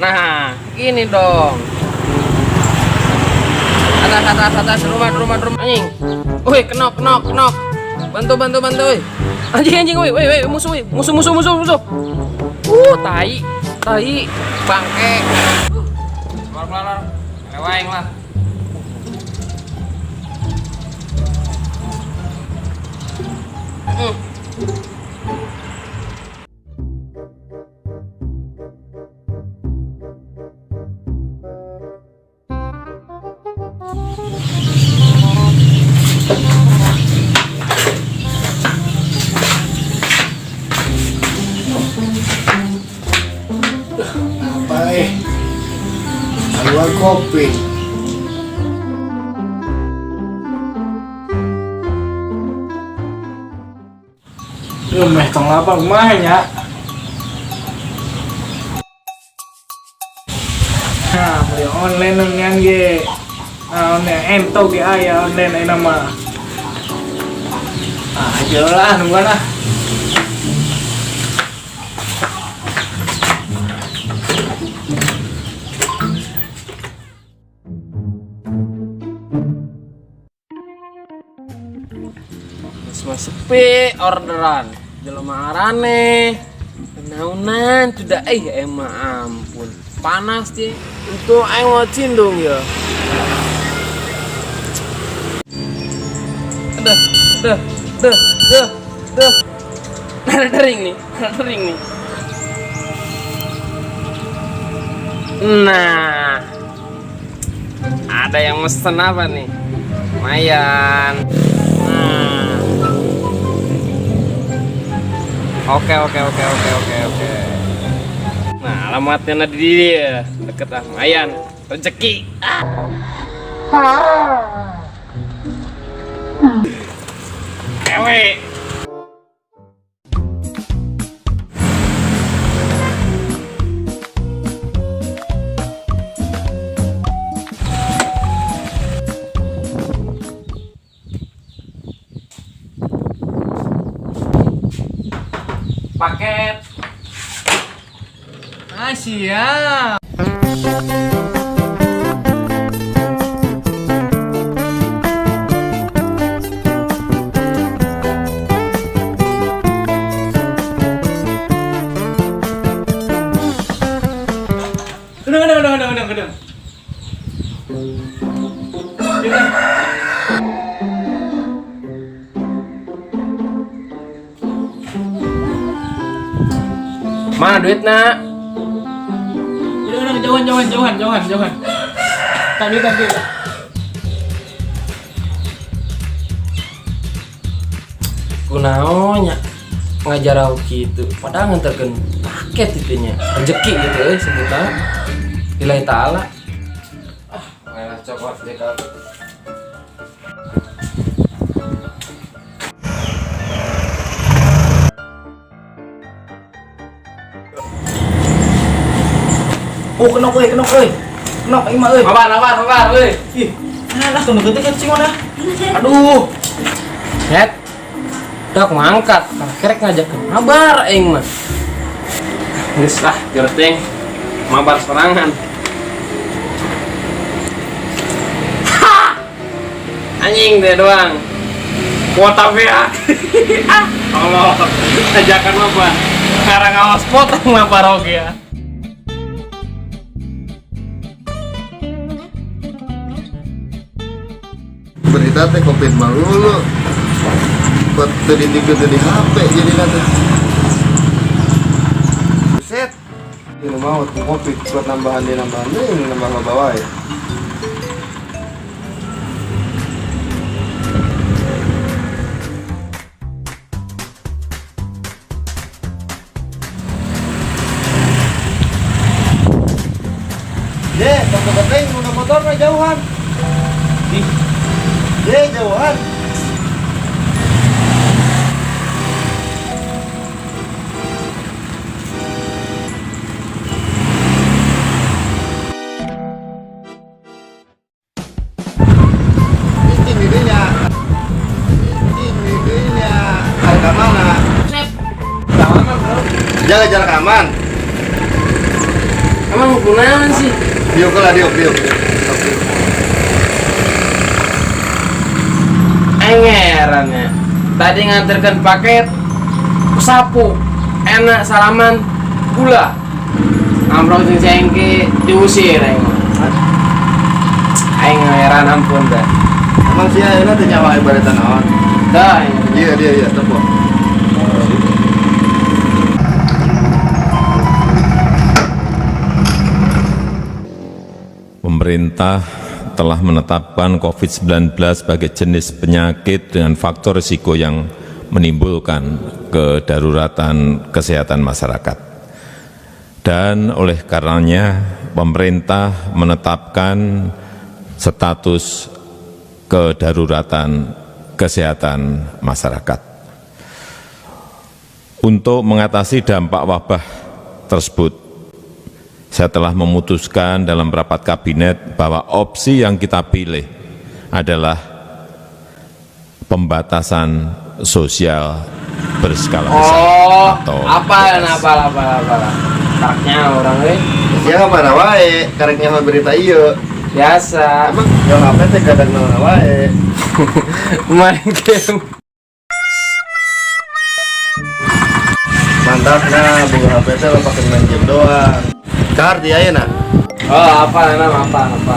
Nah, gini dong. Atas, atas, atas, rumah, rumah, rumah. Anjing. Woi, kenok, kenok, kenok. Bantu, bantu, bantu, woi. Anjing, anjing, woi, woi, woi, musuh, woi. Musuh, musuh, musuh, musuh. Tai, tai, bangke. Keluar, keluar, keluar. Lewaing lah. Apa eh? Keluar kopi. Duh, meh tong lapar kumaha nya. Nah, beli online ngan ge. Nah, online ento ge aya online ayeuna mah. Ah, aja lah nungguan ah. Semua sepi orderan. Jelema arane. Naunan sudah emang ampun. Panas sih. Untuk aing mau cindung ya. Duh, duh, duh, duh, duh. Dering nih, dering nih. Nah, ada yang mesen apa nih? Lumayan. Nah. Oke, oke, oke, oke, oke, oke. Nah, alamatnya di dia, deket lah, lumayan. Rezeki. Ah. Ewe. Paket. Ah, siap. Gedung, gedung, gedung, gedung, gedung. Gedung. Mana duit nak? Gedung, gedung, jauhan, jauhan, jauhan, jauhan, jauhan. Tadi, tadi. Kunaonnya ngajar aku gitu. Padahal nganterkeun paket itunya. Rezeki gitu sebutan. Lillahi ta'ala. Ah, ngalah coklat deh kalau. Oh, kenok euy, kenok euy. Kenok ieu mah euy. Mabar, mabar, mabar, euy. Ih, nah, lah tunggu ketik cing mana? Aduh. Het. Udah aku ngangkat, kerek ngajak ke mabar aing mah. Geus lah, gerteng. Mabar sorangan. Ha! Anjing deh doang. Kuota beak. Allah, ajakan mabar. Sekarang awas potong mabar oge ya. Berita teh covid melulu buat tadi tiga di HP jadi nanti buset ini mau tuh covid buat nambahan dia nambahan dia ini nambah ngebawa ya. Ye, toko keteng udah motor mah jauhan. Ih. Ye, jauhan. Ini idenya. Ini idenya. Harga mana? Jaga jarak aman. Emang kunaon sih? Diuk lah, diuk, diuk. Sok, diuk. Aing heran ya. Tadi nganterkan paket sapu. Enak salaman gula. Amrok jeung cengki diusir aing mah. Aing heran ampun dah. Emang sih ayeuna teh nyawa ibaratna naon? Dah aing. Iya, iya, iya, tepo. Pemerintah telah menetapkan COVID-19 sebagai jenis penyakit dengan faktor risiko yang menimbulkan kedaruratan kesehatan masyarakat. Dan oleh karenanya pemerintah menetapkan status kedaruratan kesehatan masyarakat. Untuk mengatasi dampak wabah tersebut, saya telah memutuskan dalam rapat kabinet bahwa opsi yang kita pilih adalah pembatasan sosial berskala besar Oh, atau apa PPS. apa apa apa. Taraknya orang euy. Sia mana wae, karek nyaho berita ieu. Biasa. Emang yo HP teh kadang naon wae. Main game. Mantap nah, boga HP teh lo pake main game doang. Kar di ayeuna. Oh, apa nama apa apa.